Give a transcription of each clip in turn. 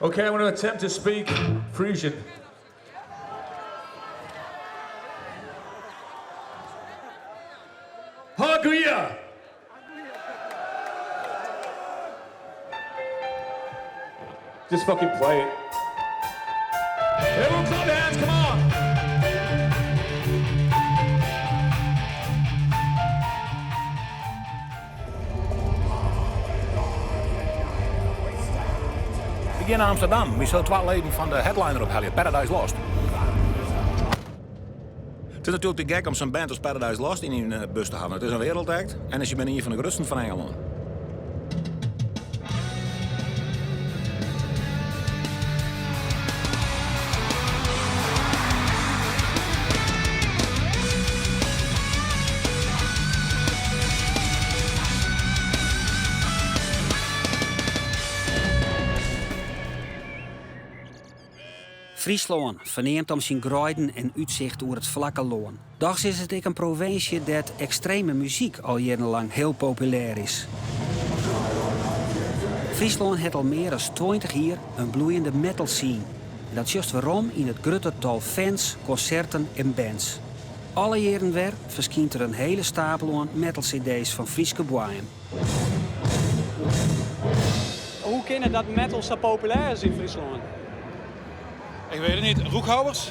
Okay, I'm going to attempt to speak Frisian. Haguia! Just fucking play it. Everyone clap your hands, come on! We gean nei Amsterdam. Wy sille twa leden fan de headliner ophelje, Paradise Lost. It is natuerlik te gek om sa'n band as Paradise Lost yn dyn bus te hawwen. It is in wereldact en sy binne ien fan de grutsten fan Engelân. Fryslân, ferneamd om syn greiden en útsicht oer it flakke lân. Dochs is it ek in provinsje dêr't ekstreme muzyk al jierrenlang hiel populêr is. Fryslân hat al mear as 20 jier in bloeiende metal scene. En dat sjochst werom yn it grutte tal fans, konserten en bands. Alle jierren wer ferskynt der in hele stapel oan metal-cd's fan Fryske boaiem. Hoe kin it dat metal sa populêr is yn Fryslân? Ik weet het niet. Roekhouwers?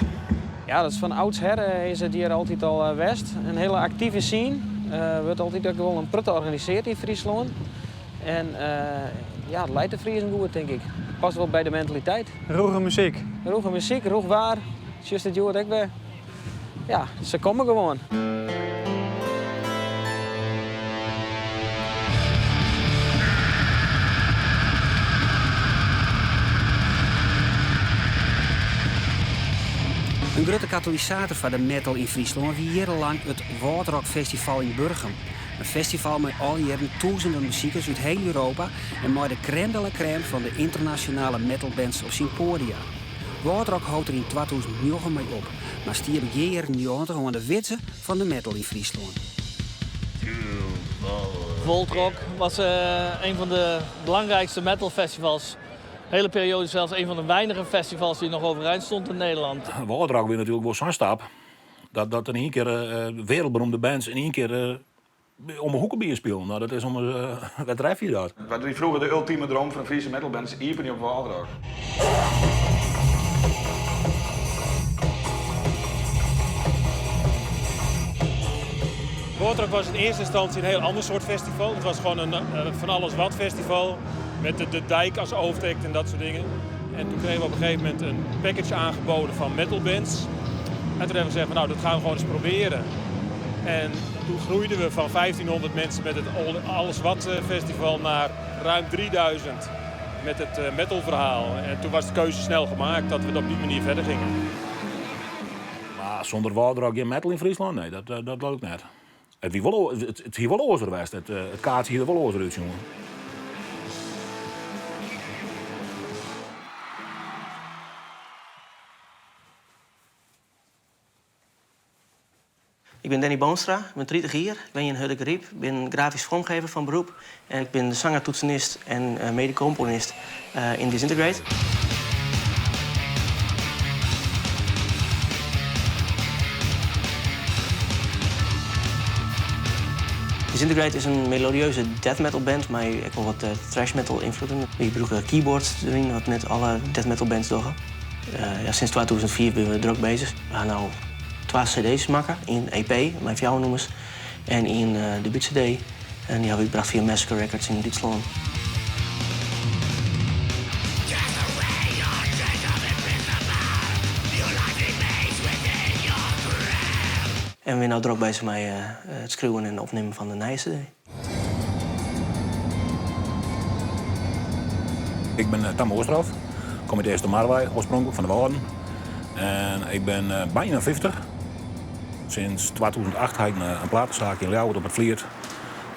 Ja, dat is fan oudsher is it hjir altyd al west. In hiele aktive scene. Wurdt altyd ek wol in protte organisearre yn Fryslân. En ja, it leit de Friezen goed, tink ik. Past wol by de mentaliteit. Rûge muzyk. Rûge muzyk, rûch waar. Sjochst it hjoed ek wer. Ja, se komme gewoan. In grutte katalysator foar de metal yn Fryslân wie jierrenlang it Wâldrock Festival yn Burgum. In festival mei al jierren tûzenen besikers út hiel Europa en mei de crème de la crème fan de ynternasjonale metalbands op syn poadia. Wâldrock hold der yn 2009 mei op, mar stie begjin jierren 90 oan de widze fan de metal yn Fryslân. Wâldrock was een van de belangrijkste metalfestivals. Hele periode zelfs een van de weinige festivals die nog overeind stond in Nederland. Wâldrock wie natuerlik wol sa'n stap dat, dat in ien kear wereldberoemde bands in ien kear om 'e hoeke by je spilen. Nou, dat is om, wat tref je dat? Wat wie froeger de ultieme droom fan in Fryske metalband is iepenje op Wâldrock. Wâldrock was in eerste instantie een heel ander soort festival. Het was gewoon een van alles wat festival. Met de dijk als hoofdact en dat soort dingen. En toen kregen we op een gegeven moment een package aangeboden van metalbands. En toen hebben we gezegd van nou, dat gaan we gewoon eens proberen. En toen groeiden we van 1500 mensen met het Alles Wat festival naar ruim 3000 met het metalverhaal. En toen was de keuze snel gemaakt dat we het op die manier verder gingen. Mar sûnder Wâldrock gjin metal yn Fryslân? Nee, dat, dat leau ik net. It wie wol, it hie wol oars west. It kaartsje hie der wol oars útsjoen. Ik bin Danny Boonstra, ik bin 30 jier, ik wenje yn Hurdegaryp, bin grafysk foarmgever fan beroep en ik bin de sanger, toetsenist en mede-komponist yn Disintegrate. Disintegrate is in melodieuze death metal band mei ek wol wat thrash metal ynfloeden. Wy brûke keyboards deryn, wat net alle death metal bands dogge. Ja, sinds 2004 binne we drok beuzich. We ha no twa cd's makke, ien EP mei fjouwer nûmers en ien debút-cd. En dy ha we útbrocht fia Massacre Records yn Dútslân. En we binne no drok beuzich mei it skriuwen en opnimmen fan de nije cd. Ik bin Tamme Oosterhof, kom út Eastermar wei, oarspronklik fan de Wâlden. En ik bin byna 50. Sinds 2008 ha ik in platesaak yn Ljouwert op it Fliet.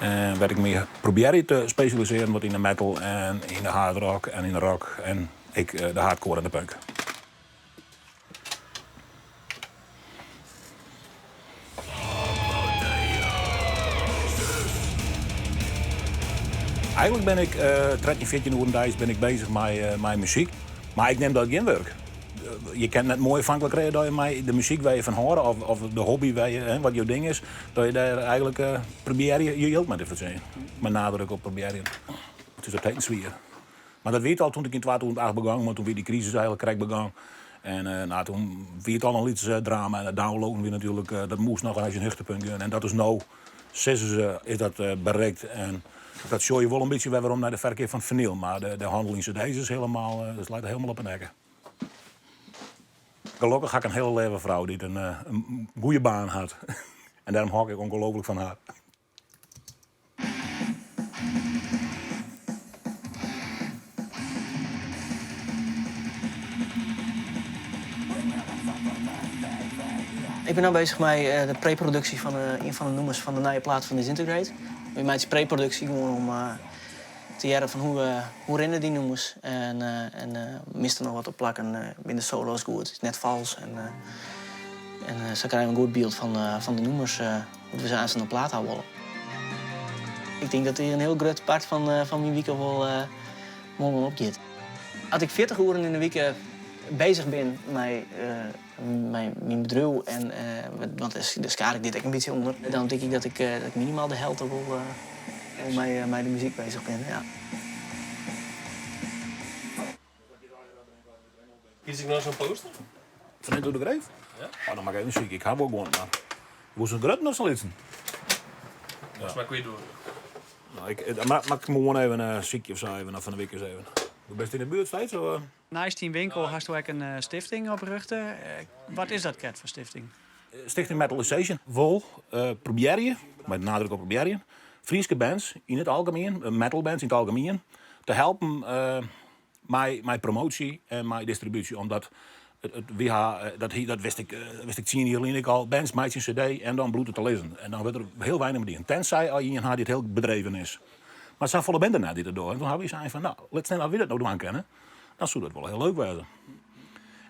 En wêr't ik my probearje te spesjalisearjen wat yn de metal en yn de hardrock en yn de rock en ek de hardcore en de punk. Eigenlik bin ik 13, 14 oeren deis bin ik beuzich mei, mei muzyk. Mar ik nim dat gjin wurk. Je kinne net moai afhankelijk krije dat je mei de muzyk wêr je fan hâlde of, of de hobby wêr je, hè, wat jo ding is, dat je dêr eigentlik uh, probearje je jild mei te fertsjinjen. Mei nadruk op probearjen. It is altyd swier. Mar dat wie it al toen ik yn 2008 begûn, want toen wie dy krisis eigentlik krekt begûn. En uh, nou, toen wie it al in lyts drama. En it downloaden wie natuerlik, uh, dat moast noch ris in hichtepunt gean. En dat is no, sizze se, is dat uh, berikt. En dat sjogge je wol in bytsje wer werom nei de ferkeap fan it finyl. Mar de, de hannel yn cd's is helemaal, uh, dat leit helemaal op 'e nekke. Gelokkich ha ik in hiele leave frou dy't in, in goede baan hat. En dêrom hâld ik ongelooflik fan har. Ik bin no beuzich mei eh, de preproduksje fan eh, ien fan de nûmers fan de nije plaat fan Disintegrate. Wy meitsje preproduksje gewoan om eh, te hearren fan hoe, hoe rinne dy nûmers en, en mist der noch wat op plakken, binne de solo's goed, is it net falsk en, en sa krije we in goed byld fan, fan de nûmers hoe't we se aanst op plaat ha wolle. Ik tink dat hjir in hiel grut part fan, fan myn wike wol, wol oan opgiet. As ik 40 oeren yn de wike beuzich bin mei, mei myn bedriuw en want dêr skaar ik dit ek in bytsje ûnder, dan tink ik dat ik, dat ik minimaal de helte wol, wol mei, mei de muzyk beuzich bin. Ja. Kies ik no sa'n poster? Fan Into the Grave? Ja. Oh, dan moat ik even sykje. Ik ha wol guon, mar wolst in grutten of sa'n lytsen? Ja. Maar kwyt doen. Nou, ik, mar, mar ik gewoan even uh, sykje of sa even, of fan de wike even. Do bist yn de buert steeds? Of? Neist dyn winkel hasto ek in eh, stifting oprjochte. Eh, wat is dat krekt foar stifting? Stichting Metalization wol uh, probearje, mei nadruk op probearjen, Fryske bands yn it algemien, metalbands yn it algemien, te helpen uh, mei, mei promoasje en mei distribúsje. Omdat it, it, wy ha, dat, dat wist ik, wist ik 10 jier lyn ek al, bands meitsje in cd en dan bliuwt it te lizzen. En dan wurdt der hiel weinich mei dien. Tenzij as je ien ha dy't hiel bedreven is. Mar safolle binne der net dy't it dogge. En toen ha wy sein fan, nou, lit snel as wy dat no dwaan kinne, dan soe dat wol hiel leuk wêze.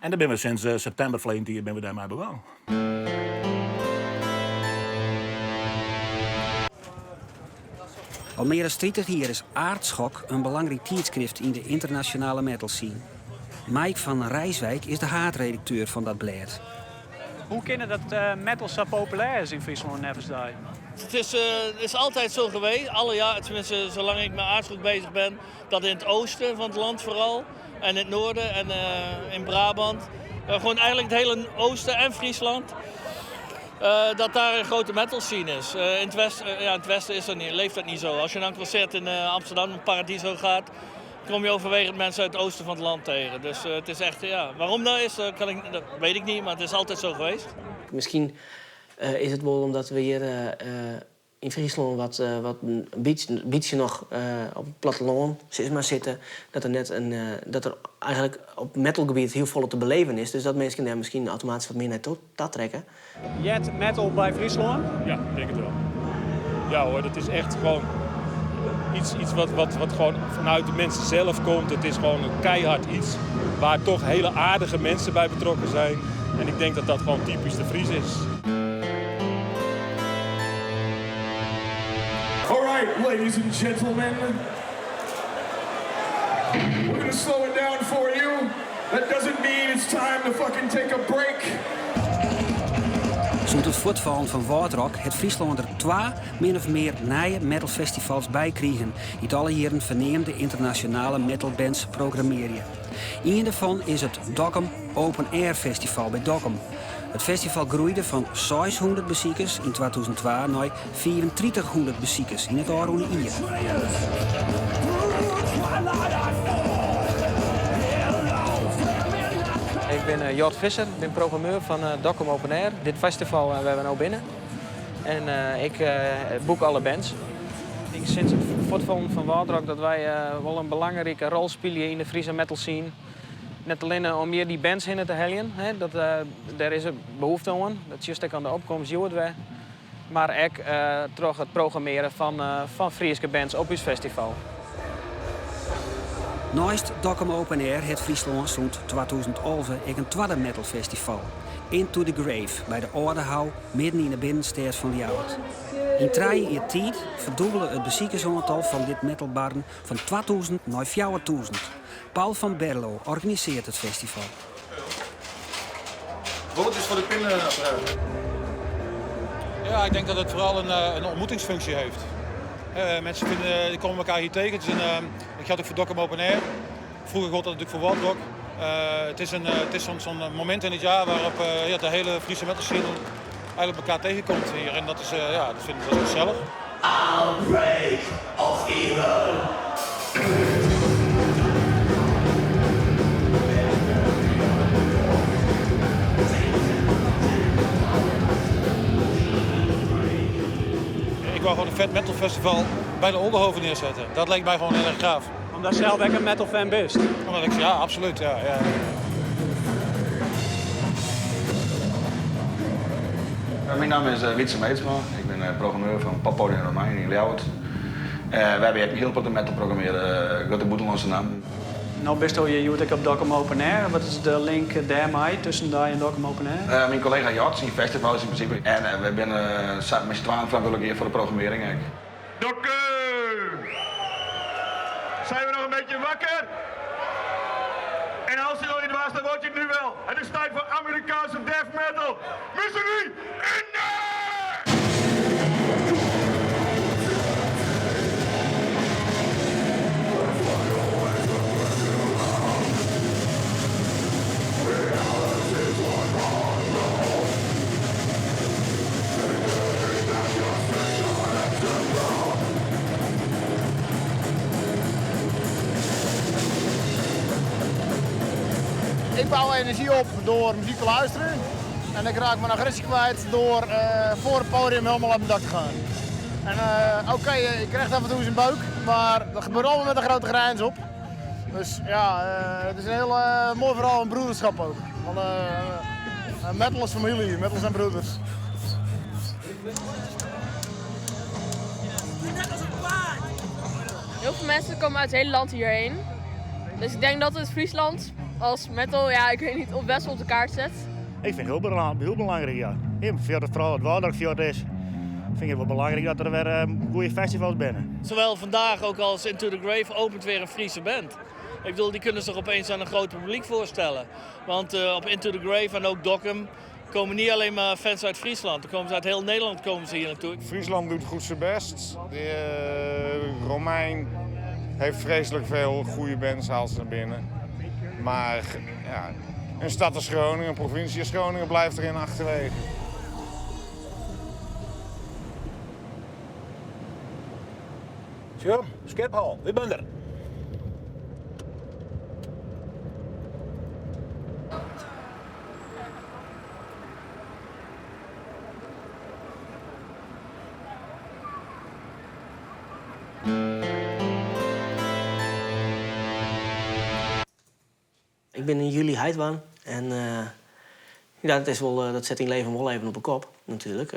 En dêr binne we sinds eh, septimber ferleden jier binne we dêrmei begûn. Al mear as 30 jier is Aardschok in belangryk tydskrift yn de ynternasjonale metal scene. Mike van Rijswijk is de haadredakteur fan dat blêd. Hoe kin it dat eh, metal sa populêr is yn Fryslân neffens dy? Het is, uh, is altijd zo geweest, alle jaar, tenminste zolang ik met Aardschok bezig ben, dat in het oosten van het land vooral en in het noorden en uh, in Brabant, uh, gewoon eigenlijk het hele oosten en Friesland, uh, dat daar een grote metal scene is. in, het west, ja, in het westen is dat niet, leeft dat niet zo. Als je naar een concert in Amsterdam, in Paradiso gaat, kom je overwegend mensen uit het oosten van het land tegen. Dus het is echt, ja, waarom dat is, kan ik, dat weet ik niet, maar het is altijd zo geweest. Miskien is it wol omdat we hjir yn Fryslân wat, wat in bytsje, bytsje noch op it plattelân sis mar sitte. Dat der net in, dat der eigentlik op metalgebiet hiel folle te beleven is. Dus dat minsken dêr miskien automatysk wat mear nei ta trekke. Heart metal by Fryslân? Ja, ik denk het wel. Ja hoor, dat is echt gewoon iets, iets wat, wat, wat gewoon vanuit de mensen zelf komt. Het is gewoon een keihard iets waar toch hele aardige mensen bij betrokken zijn. En ik denk dat dat gewoon typisch de Fries is. All right, ladies and gentlemen. We're gonna slow it down for you. That doesn't mean it's time to fucking take a break. Sûnt it fuortfallen fan Wâldrock hat Fryslân der twa min of mear nije metalfestivals by krigen, dy't alle jierren ferneamde ynternasjonale metalbands programmearje. Ien dêrfan is it Dokkum Open Air Festival by Dokkum. It festival groeide fan 600 besikers yn 2002 nei 3500 besikers yn it ôfrûne jier. Ik bin eh, Jort Visser, ik bin programmeur fan eh, Dokkum Open Air, dit festival eh, wêr't we no binne. En ik boek alle bands. Ik tink sinds it fuortfallen fan Wâldrock dat wy wol in belangrike rol spylje yn de Friese metal scene. Net allinne om hjir dy bands hinne te heljen, hè, dat, dêr is in behoefte oan. Dat sjochst ek oan de opkomst hjoed wer. Mar ek troch it programmearjen fan, fan Fryske bands op ús festival. Neist Dokkum Open Air hat Fryslân sûnt 2011 ek in twadde metalfestival, Into the Grave, by de Aldehou, midden yn de binnenstêd fan Ljouwert. Yn trije jier tiid ferdûbele it besikersoantal fan dit metalbarren fan 2000 nei 4000. Paul van Berlo organisearret it festival. Bolletjes voor de pinapparaat. Ja, ik denk dat het vooral een, eh, een ontmoetingsfunctie heeft. Uh, mensen vinden, die komen elkaar hier tegen. Het is een, uh, dat geldt ook voor Dokkum Open Air. Vroeger gold dat natuurlijk voor Wâldrock. Uh, het is zo'n zo'n moment in het jaar waarop ja, de hele Friese metal scene eigenlijk elkaar tegenkomt hier. En dat is, ja, dat vind ik dat is gezellig. Outbreak of evil. Ik wil gewoon een vet metal festival bij de Oldehove neerzetten. Dat leek mij gewoon heel erg gaaf. Omdat zelf ook een metal fan bist? Omdat ik, ja, absoluut. Ja. Mijn naam is Wietse Meetsma. Ik ben programmeur van Poppodium Romein in Ljouwert. We hebben een heel pot metal programmeren, uh, de bûtenlânske naam. No bisto hjir hjoed ek op Dokkum Open Air. Wat is de link dêrmei tusken dy en Dokkum Open Air? Mijn collega Jort, syn festival is in principe. En we binne met z'n tweeën verantwoordelijk voor de programmering. Ek. Dokkum! Zijn we nog een beetje wakker? En als je nog niet was, dan word je het nu wel. Het is tijd voor Amerikaanse death metal. Misery in de... Ik bouw energie op door muziek te luisteren. En ik raak mijn agressie kwijt door voor het podium helemaal uit mijn dak te gaan. En oké, ik krijg af en toe eens een beuk, maar dat gebeurt allemaal met een grote grijns op. Dus ja, het is een heel mooi verhaal en broederschap ook. Want metal is familie, metal zijn broeders. Heel veel mensen komen uit het hele land hierheen. Dus ik denk dat het Friesland als metal, ja, ik weet niet, op best wel op de kaart zet. Ik vind het heel belangrijk, ja. Vooral het Wâldrockfjord is, vind ik het wel belangrijk dat er weer goede festivals binnen. Zowel vandaag ook als Into the Grave opent weer een Friese band. Ik bedoel, die kunnen zich opeens aan een groot publiek voorstellen. Want op Into the Grave en ook Dokkum komen niet alleen maar fans uit Friesland. Er komen ze uit heel Nederland komen ze hier naartoe. Friesland doet goed zijn best. De Romein heeft vreselijk veel goede bands, haalt ze naar binnen. Maar ja, een stad als Groningen, een provincie als Groningen blijft erin achterwege. Zo, Skiphol, wie bent er? Ik ben in juli heit wurden en ja, dat, is wel, dat set dyn leven wol even op de kop, natuurlijk.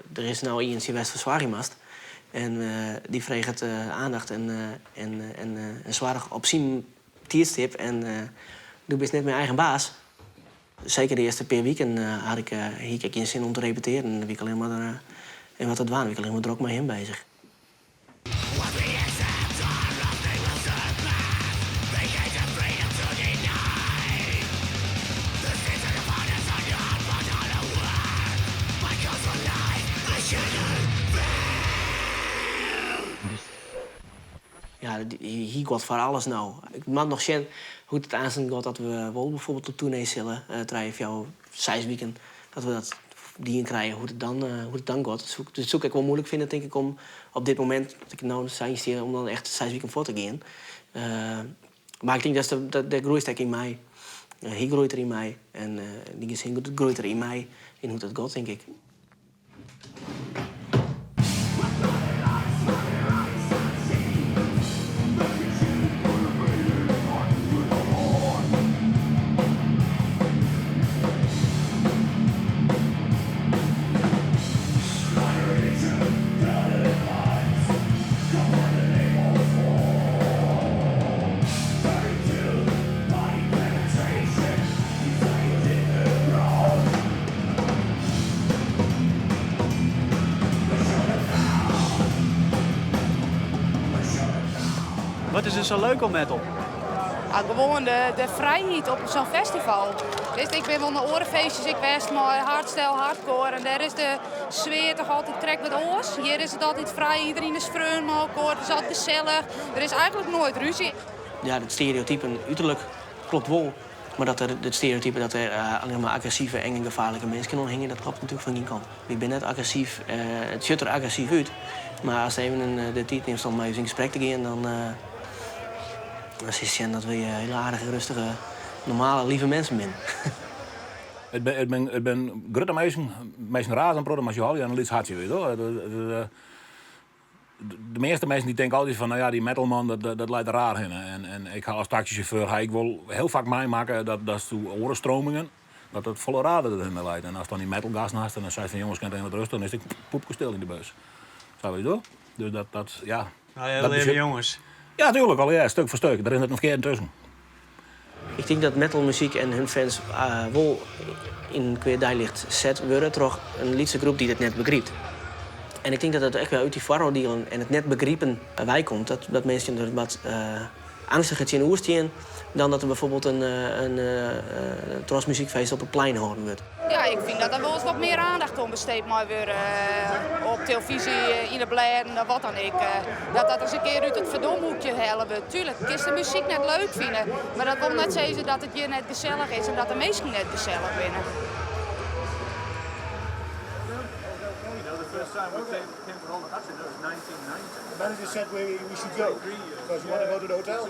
Der is no ien dy't west fersoargje moatst. En dy freget oandacht en soarch op syn tiidstip. En do bist net mear eigen baas. Seker de earste pear wiken hie ik gjin sin om te repetearjen. Dan wie ik allinne mar en wat te dwaan. Wie ik allinne mar drok mei him beuzich. Ja, hy giet foar alles no. Ik moat noch sjen hoe't it aansten giet dat we wol bijvoorbeeld op toernee sille, 3, 4, 6 wiken, dat we dat dien krije, hoe't it dan giet. Dat soe ik ek wol muoilik fine, tink ik, om op dit momint, dat ik no sa stean, om dan echt 6 wiken fuort te gean. Mar ik tink dat dêr groeit ek yn my. Hy groeit der yn my en dy gesin groeit der yn my yn hoe't dat giet, tink ik. Wat is der sa leuk oan metal? Ah, gewoan de, de frijheid op sa'n festival. Witst, ik bin wol nei oare feestjes ek west mei hardstyle, hardcore en dêr is de sfear toch altyd krekt wat oars. Hjir is it altyd frij, iderien is freon mei elkoar, it is altyd gesellich. Der is eigentlik noait rúzje. Ja, it stereotype uterlik klopt wol. Mar dat der it stereotype dat der allinnich mar agressive, enge, gefaarlike minsken oan hingje, dat klopt natuerlik fan gjin kant. Wy binne net agressyf, it sjocht der agressyf út, mar ast even de tiid nimst om mei ús yn gesprek te gean, dan dan silst sjen dat wy hiele aardige, rêstige, normale, leave minsken binne. It binne it binne grutte minsken, minsken raze in protte, mar se hawwe allegear in lyts hartsje, witst wol. De measte minsken dy tinke altyd fan, no ja, dy metalman dat dat leit der raar hinne. En en ik ha as taksysjauffeur ha ik wol hiel faak meimakke dat datsto oare stromingen, dat dat folle raarder derhinne leit. En ast dan dy metalgasten hast en dan seist fan jonges kin it even wat rêstich, dan is it ek poepke stil yn de bus. Sa witst wol. Dus dat dat ja. Nou ja, leave jonges. Ja, tuerlik, allegear, stuk foar stuk. Der is net in ferkearden tusken. Ik tink dat metalmuzyk en hun fans wol yn in kwea deilicht set wurde troch in lytse groep dy't it net begrypt. En ik tink dat it ek wer út dy foaroardielen en it net begripen weikomt, dat, dat minsken der wat angstiger tsjinoer stean dan dat der bijvoorbeeld in, in thrashmuzykfeest op it plein hâlden wurdt. Ja, ik fyn dat der wolris wat mear aandacht oan besteed mei wurde. Op telefyzje, yn de blêden of wat dan ek. Dat dat ris in kear út it ferdomhoekje helle wurdt. Tuurlijk, kinst de muzyk net leuk fine, mar dat wol net sizze dat it hjir net gesellich is en dat de minsken net gesellich binne. The manager said we, we should go because you want to go to the hotel.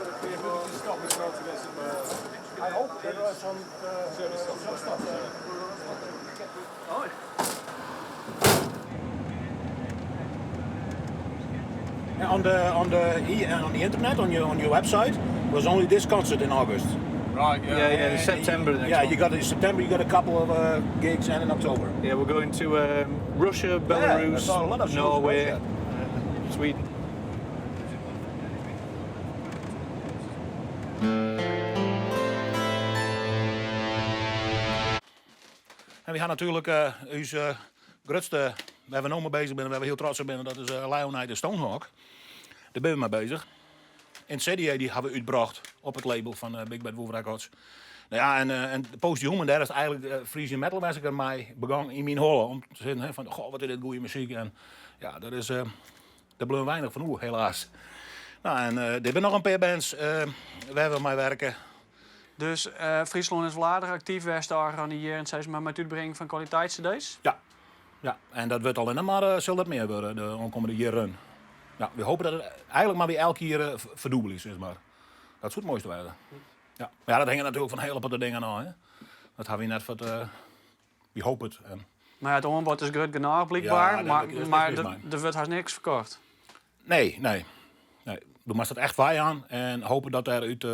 I hope there are some, some stuff. On the on the on the internet on your on your website was only this concert in August. Right. Yeah. Yeah, yeah in September. The next yeah, one. you got in September. You got a couple of gigs, and in October. Yeah, we're going to Russia, Belarus, yeah, a lot of Norway, Sweden. En wy ha natuerlik uh, ús uh, grutste, wêr't we no mei bezich binne, wêr't we hiel trots op binne, dat is uh, Lionite en Stonehawk. Dêr binne we mei bezich. Insidiae dy ha we útbrocht op it label fan Big Bad Wolf Records. Nou ja, en, en Posthuman, dêr is eigentlik uh, Frisian Metal Massacre mei begûn yn myn holle. Om te sizzen fan, goh, wat is dit goede muzyk. En ja, dat is, uh, dêr bleau weinich fan oer, helaas. Nou, en uh, der binne noch in pear bands uh, wêr't we mei werke. Dus uh, Fryslân is wol aardich aktyf west de ôfrûne jierren, sis mar, mei it útbringen fan kwaliteits-cd's? Ja. Ja, en dat wurdt allinnich mar, uh, sil dat mear wurde de oankommende jierren. Ja, we hoopje dat it eigentlik mar wer elk jier uh, ferdûbelje, sis mar. Dat soe it moaiste wêze. Ja. Mar ja, dat hinget natuerlik fan hiele protte dingen ôf. Hè. Dat ha wy net foar it, uh, wy hoopje it. En... Mar ja, it oanbod is grut genôch blykber, Ja, mar, dat is mar niks der, mei. der wurdt hast niks ferkocht. Nee, nee. nee. Do moatst it echt weijaan en hoopje dat der út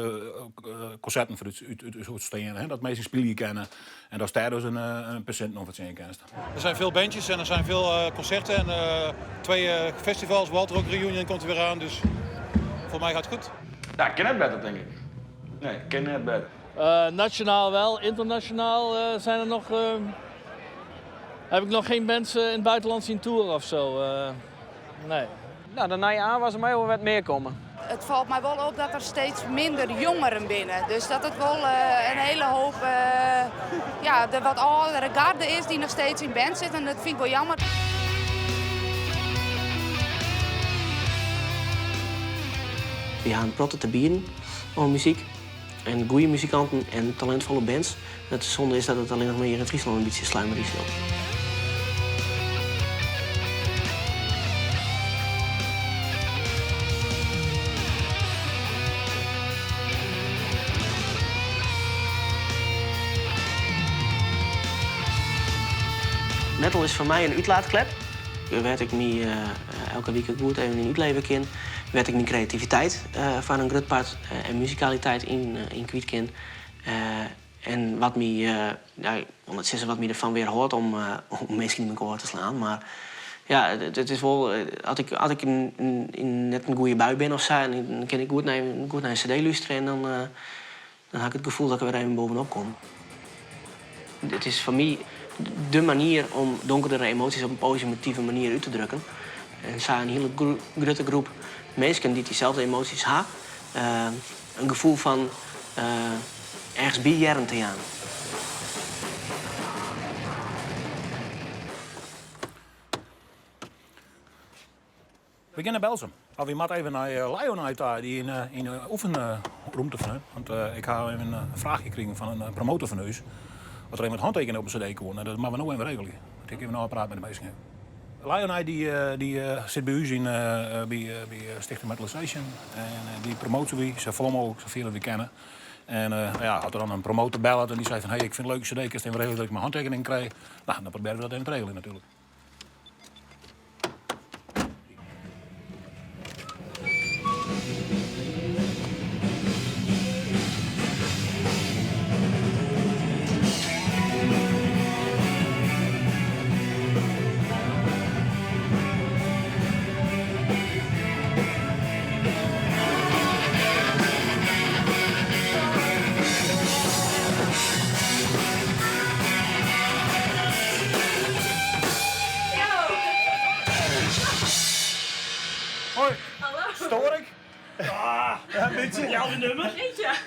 konserten út, út, út stean. Hè? Dat minsken spylje kinne en dat dêr dus in, in persint oan fertsjinje kinst. Er zijn veel bandjes en er zijn veel uh, concerten en uh, twee uh, festivals. Wâldrock Reunion komt er weer aan, dus voor mij gaat het goed. Ja, kin net better, tink ik. Nee, kin net better. Nationaal wel, internationaal zijn er nog, heb ik nog geen bands in het buitenland zien toeren of zo. Nee. Nou, de nije aanwas mei wol wat mear komme. It falt my wol op dat der steeds minder jongeren binne. Dus dat it wol in hiele hoop ja, de wat âldere garde is dy't noch steeds yn band sit. En dat fyn ik wol jammer. Wy ha in protte te bieden oan muzyk. En goede muzikanten en talintfolle bands. Dat de sonde is dat it allinnich mar hjir yn Fryslân in bytsje sluimerje sil. Metal is foar my in útlaatklep. Wêr't ik my elke wike goed even yn útleve kin. Wêr't ik myn kreativiteit foar in grut part en muzikaliteit yn kwyt kin. En wat my, ja, ik wol net sizze wat my derfan wjerhâldt om minsken yn mekoar te slaan, mar ja, it is wol, as ik, as ik yn net in goede bui bin of sa, dan kin ik goed nei, goed nei in cd lústerje en dan, dan ha ik it gefoel dat ik der wer even bovenop kom. It is foar my de manier om donkerdere emoasjes op in positive manier út te drukken. En sa in hiele grutte groep minsken dy't dyselde emoasjes ha. In gefoel fan ergens by hearren te jaan. We gean nei Berltsum. Of we moatte even nei Lionite ta, dy yn de oefenrûmte fan hun. Want ik ha even in fraachje krigen fan in promotor fan ús. Oft der even wat hantekeningen op de cd koene. En dat moatte we no even regelje. Want ik even ôfpraat mei de minsken. Lionite dy sit by ús yn by Stichting Metalization. En dy promote wy safolle mooglik, safier as wy kinne. En ja, as der dan in promotor bellet en dy seit fan hey, ik fyn it in leuke cd, kinst even regelje dat ik myn hantekening krij? Nou, dan probearje we dat even te regeljen natuerlik. Hoi. Stoar ik? Ah, in bytsje. Jou de nummer.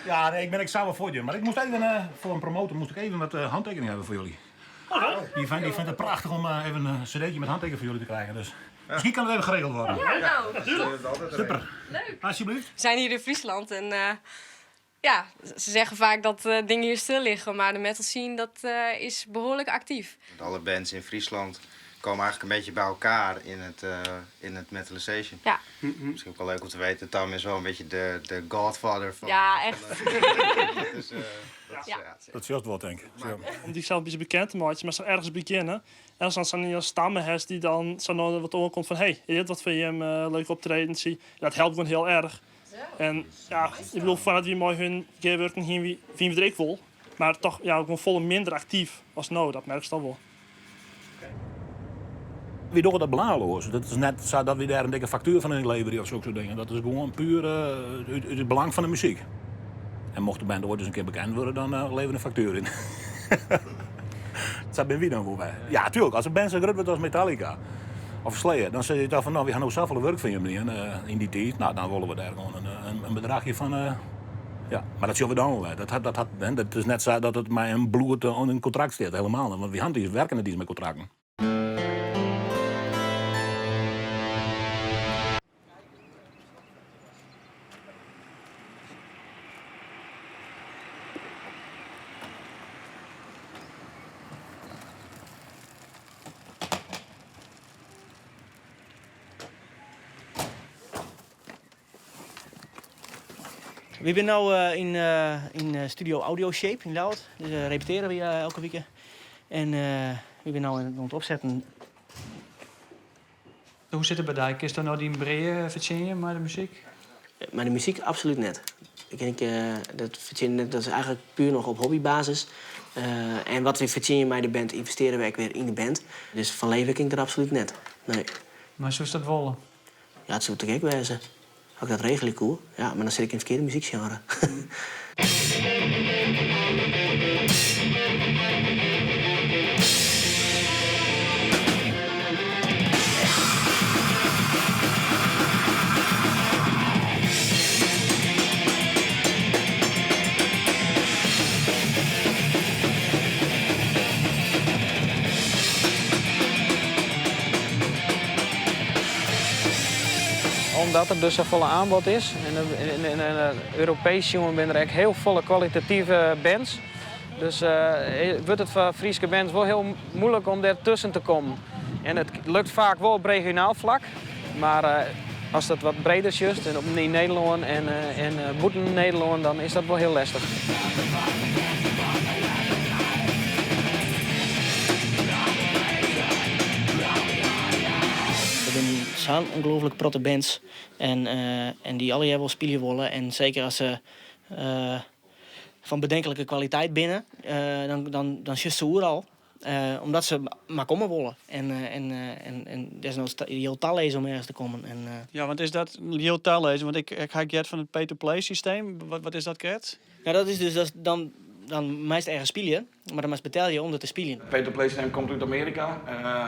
Ja, nee, ik bin ek sa wol fuort, mar ik moast even eh, foar in promotor moast ik even wat eh, hantekeningen hawwe foar jullie. Die vindt, die vindt het prachtig om eh, even een cd'tje met handtekening voor jullie te krijgen. Dus misschien kan het even geregeld worden. Ja, nou, natuurlijk. Super. Leuk. Alsjeblieft. We zijn hier in Friesland en eh, ja, ze zeggen vaak dat eh, dingen hier stil liggen, maar de metal scene dat, eh, is behoorlijk actief. Alle bands in Friesland komen eigenlijk een beetje bij elkaar in het Metalization. Ja. Misschien ook wel leuk om te weten, Tam is wel een beetje de godfather van... Ja, echt. Dus, dat is, ja. Dat is juist wat, denk ik. Zo. Om die zelf een beetje bekend te maken, maar zo ergens beginnen. En als dan zo'n stammen hast die dan zo nog wat oorkomt van... hey, dit wat vind je hem leuk optreden? Zie. Dat helpt gewoon heel erg. En ja, ik bedoel, voordat we mooi hun gewerken hier, wie we er ik wel. Maar toch ja, gewoon volle minder actief als nou, dat merk je dan wel. We doen dat belangeloos. Dat is net zo dat we daar een dikke factuur van inleveren of zulke soort dingen. Dat is gewoon puur uit het belang van de muziek. En mocht de band ooit eens een keer bekend worden, dan leveren we een factuur in. Dat ben wie dan voor wij. Ja, tuurlijk. Als een band zo groot wordt als Metallica of Slayer, dan zeg je toch van, nou, we gaan nog zoveel werk van jullie in die tijd. Nou, dan willen we daar gewoon een bedragje van. Ja, maar dat zullen we dan wel. Dat is net zo dat het mij een bloed een contract staat, helemaal niet. Want we gaan werken niet iets met contracten. We zijn nu in studio Audio Shape in Ljouwert. Dus repeteren we elke week. En we zijn nu aan het opzetten. Hoe zit het bij jou? Is er nou die brede verdienen met de muziek? Maar de muziek absoluut net. Ik denk, dat verdienen, dat is eigenlijk puur nog op hobbybasis. En wat we verdienen bij de band, investeren we ook weer in de band. Dus van leven ik er absoluut net. Nee. Maar zo is dat wollen? Ja, het zou te gek wezen. Ook dat regel ik cool. Ja, maar dan zit ik in het verkeerde muziekgenre. Omdat er dus zo'n volle aanbod is. En Europees jongen ben er echt heel volle kwalitatieve bands. Dus wordt het voor Friese bands wel heel moeilijk om daartussen te komen. En het lukt vaak wel op regionaal vlak. Maar als dat wat breder is, juist, en op in Nederland en buiten Nederland, dan is dat wel heel lastig. Er zijn zo'n ongelooflijk protte bands en die alle jaar wel spelen willen. En zeker als ze van bedenkelijke kwaliteit binnen, dan zit ze oeral. Omdat ze maar komen willen. En er is nog heel tal lezen om ergens te komen. En Ja, want is dat heel tal lezen? Want ik ga get van het pay-to-play systeem. Wat is dat, Gert? Nou, dat is dus, dat is dan, dan meest ergens spelen, maar dan meest betaal je om dat te spelen. Het pay-to-play systeem komt uit Amerika.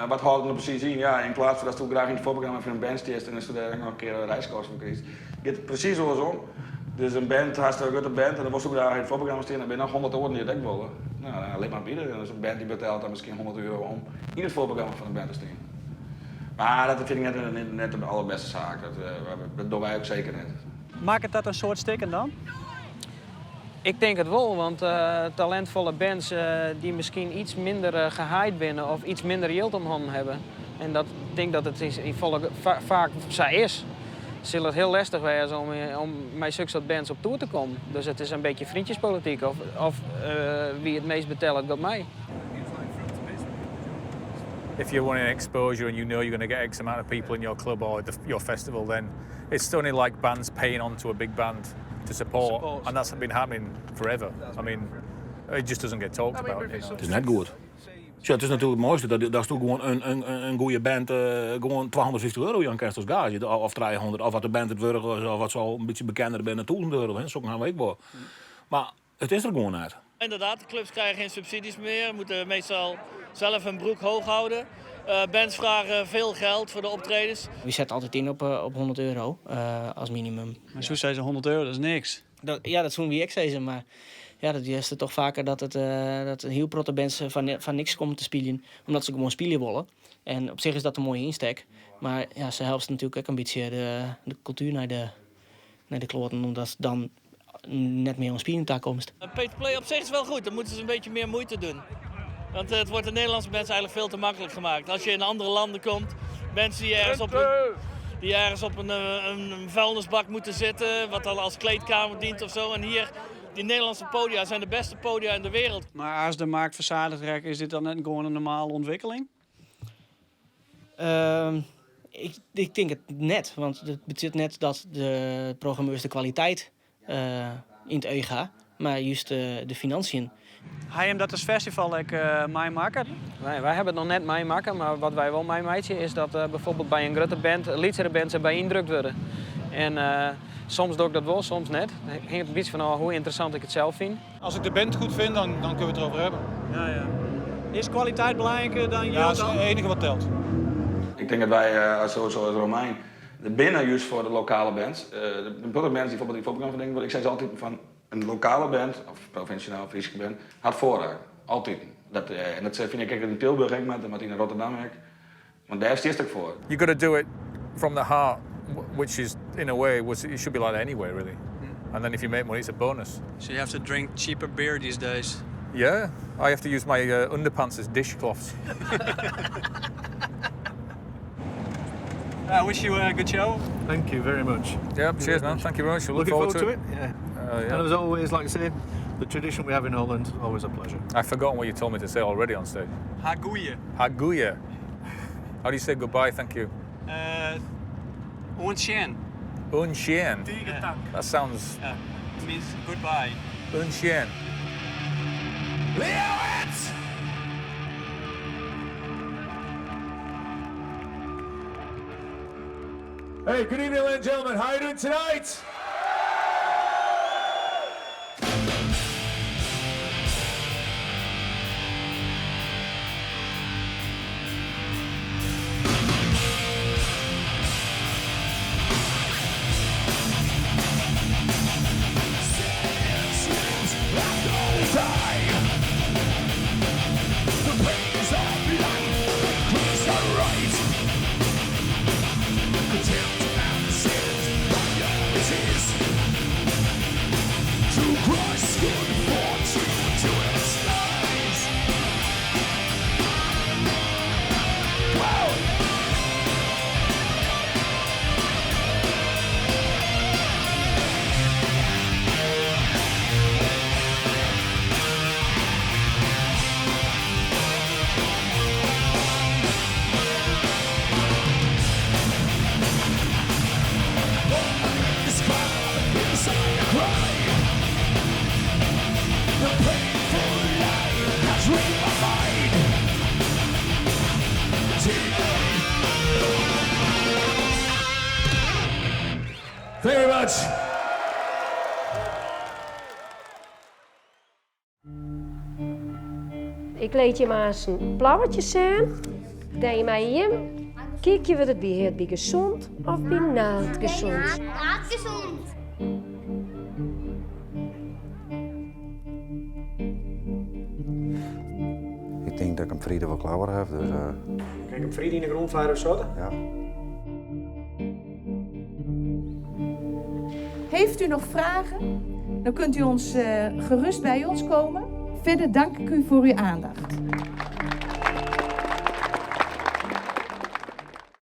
Wat houdt het nou precies in? Ja, in plaats van dat je graag in het voorprogramma van een band stiert en dan ze daar nog een keer een reiskosten van krijgt, gaat het precies zoals om. Dus in band, hast in grutte band en dan wolst ook graach yn it foarprogramma stean, dan binne noch 100 oaren dy't it ek wolle. No, dan lit mar biede. Dan is in band dy betellet dan miskien 100 euro om yn it foarprogramma fan de band te stean. Mar dat fyn ik net, net de allerbêste saak. Dat, dat dogge wy ek seker net. Makket dat in soad stikken dan? Ik tink it wol, want talintfolle bands dy't miskien iets minder gehaaid binne of iets minder jild om hannen hawwe, en dat tink dat it yn folle faak sa is, sil it hiel lestich wêze om mei soksoart bands op toer te kommen. Dus it is in bytsje vriendjespolityk of, of wie it meast betellet giet mei. If you're wanting exposure and you know you're going to get X amount of people in your club or your festival, then it's only like bands paying on to a big band to support, support. and that's been happening forever. I mean, it just doesn't get talked about. You know. It is net goed. Sjoch, it is natuerlik it moaiste dat datsto gewoan in, in, in goede band gewoan 250 euro jaan kinst as gaazje, of 300, of as de band it wurdich is, of as se al in bytsje bekender binne, 1000 euro. Hè, sokken hawwe we ek wol. Mar it is der gewoan net. Inderdaad, de clubs krijgen geen subsidies meer, moeten meestal zelf hun broek hoog houden. Bands vragen veel geld voor de optredens. We zetten altijd in op 100 euro als minimum. Mar soe sizze 100 euro, dat is niks. Dat, ja, dat soene wy ek sizze, mar ja, dat is toch faker dat, it, dat in hiel protte bands foar niks komme te spyljen, omdat se gewoan spylje wolle. En op sich is dat in moaie ynstek, mar ja, se helpt natuerlik ek in bytsje de kultuer nei de kloaten, omdat dan net mear oan spyljen takomst. Pay to play op zich is wel goed, dan moeten ze een beetje meer moeite doen. Want het wordt de Nederlandse mensen eigenlijk veel te makkelijk gemaakt. Als je in andere landen komt, mensen die ergens op een vuilnisbak moeten zitten, wat dan als kleedkamer dient of zo. En hier, die Nederlandse podia zijn de beste podia in de wereld. Mar as de markt fersadigd rekket, is dit dan net gewoan in normale ûntwikkeling? Ik tink it net, want it betsjut net dat de programmeurs de kwaliteit yn it each ha, mar just de finânsjes. Ha jim dat as festival ek meimakke? Nee, wy hawwe it noch net meimakke, mar wat wy wol meimeitsje is dat byfoarbyld by in grutte band lytsere bands derby yndrukt wurde. En soms doch ik dat wol, soms net. It hinget in bytsje fan ôf hoe ynteressant ik it sels fyn. Als ik de band goed vind, dan kunnen we het erover hebben. Ja. Is kwaliteit belangriker dan jild Ja, dat is dan? het enige wat telt. Ik tink dat wy sowieso as Romein der binne just foar de lokale bands. De protte bands dy't byfoarbyld yn foarprogramma denken, ik sis altyd fan in lokale band, of provinsjale Fryske band, hat foarrang. Altyd. Dat, en dat fyn ik ek yn Tilburg ek met, mar yn Rotterdam ek. Want dêr stiest ek foar. You got to do it from the heart, which is in a way was it should be like that anyway, really. And then if you make money, it's a bonus. So you have to drink cheaper beer these days. Yeah, I have to use my underpants as dishcloths. I wish you a good show. Thank you very much. Yeah, cheers, man. Thank you very much. Look Looking forward, forward to it. Yeah. Yeah. And as always, like I say, the tradition we have in Holland, always a pleasure. I've forgotten what you told me to say already on stage. Ha goeie. Ha goeie. How do you say goodbye? Thank you. Oant sjen. Oant sjen. Tige tank. That sounds. Yeah, it means goodbye. Oant sjen. Ljouwert! Hey, good evening, ladies and gentlemen. How are you doing tonight? The pains of life increase the right. Contempt and sins priorities. To crush good fortune to its lies. Wow! This crowd inside a cry. The painful lie has read my mind. Thank you very much. Ik lit jim aanst in plannetsje sjen. Dêr mei jim kykje wurdt it by heart by gesûnd of by net gesûnd. Net gesûnd. tink dat ik him freed wol klear ha. Dus, Kin ik him freed yn de grûn foar sotte? Ja. Heeft u nog vragen? Dan kunt u ons eh, gerust bij ons komen. Verder dank ik u voor uw aandacht.